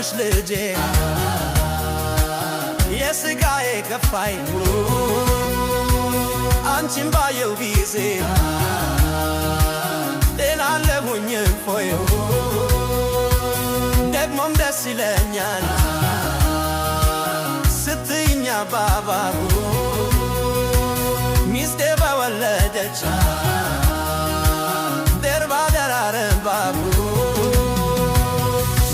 ወለድኩሽ ልጄ የስጋዬ ከፋይ፣ አንቺን ባየው ጊዜ ጤናለሁኝ እፎይ፣ ደግሞም ደስ ይለኛል ስትይኝ አባባ። ሚስቴ በወለደች ደርባ ደራረባቡ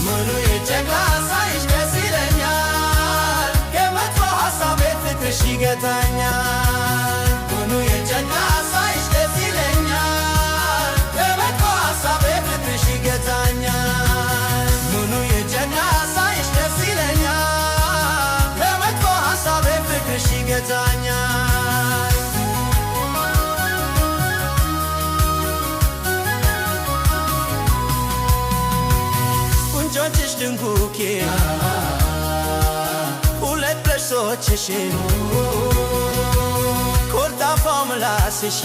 ምኑ የጨቅላ ሳይሽ ደስ ይለኛል፣ ከመጥፎ ሐሳቤ ፍቅርሽ ይገታኛል። ምኑ የጨቅላ ሳይሽ ደስ ይለኛል፣ ከመጥፎ ሐሳቤ ፍቅርሽ ይገታኛል። ምኑ የጨቅላ ሳይሽ ደስ ይለኛል፣ ከመጥፎ ሐሳቤ ፍቅርሽ ይገታኛል። ጉንጮችሽ ድንጉኬ ሁለት ጥርሶችሽ፣ ኮልታፋው ምላስሽ፣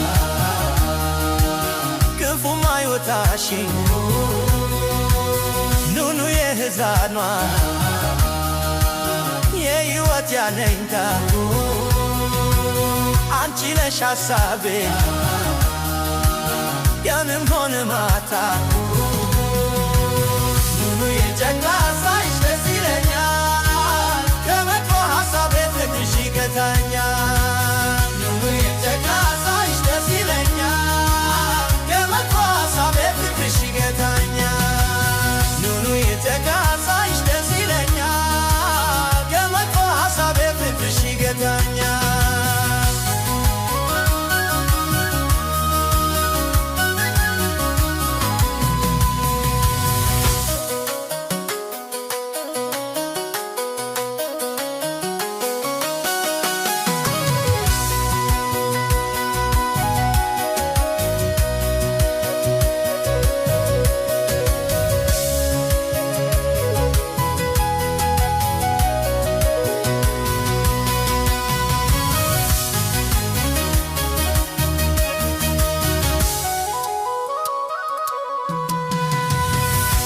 ክፉ ማይወጣሽ፣ ኑኑ የሕፃኗ የሕይወት ያለኝታ፣ አንቺ ነሽ ሐሳቤ ቀንም ሆነ ማታ። ኑኑ የጨቅላ ሳይሽ ደስ ይለኛል፣ ከመጥፎ ሐሳቤ ፍቅርሽ ይገታኛል። ኑኑ የጨቅላ ሳይሽ ደስ ይለኛል፣ ከመጥፎ ሐሳቤ ፍቅርሽ ይገታኛል። ኑኑ የጨቅላ ሳይሽ ደስ ይለኛል፣ ከመጥፎ ሐሳቤ ፍቅርሽ ይገታኛል።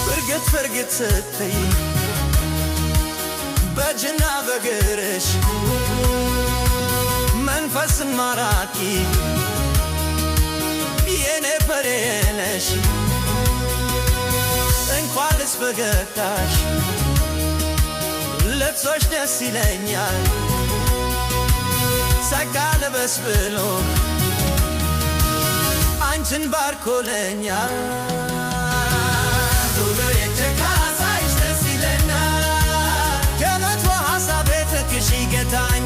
ፍርግት ፍርግት ስትይ በእጅና በእግርሽ መንፈስን ማራኪ የኔ ፍሬ ነሽ። እንኳንስ ፈገግታሽ ልብሶች ደስ ይለኛል፣ ሰካ ልበስ ብሎ አንቺን ባርኮለኛል። ኑኑ የጨቅላ ሳይሽ ደስ ይለኛል፣ ከመጥፎ ሐሳቤ ፍቅርሽ ይገታኛል።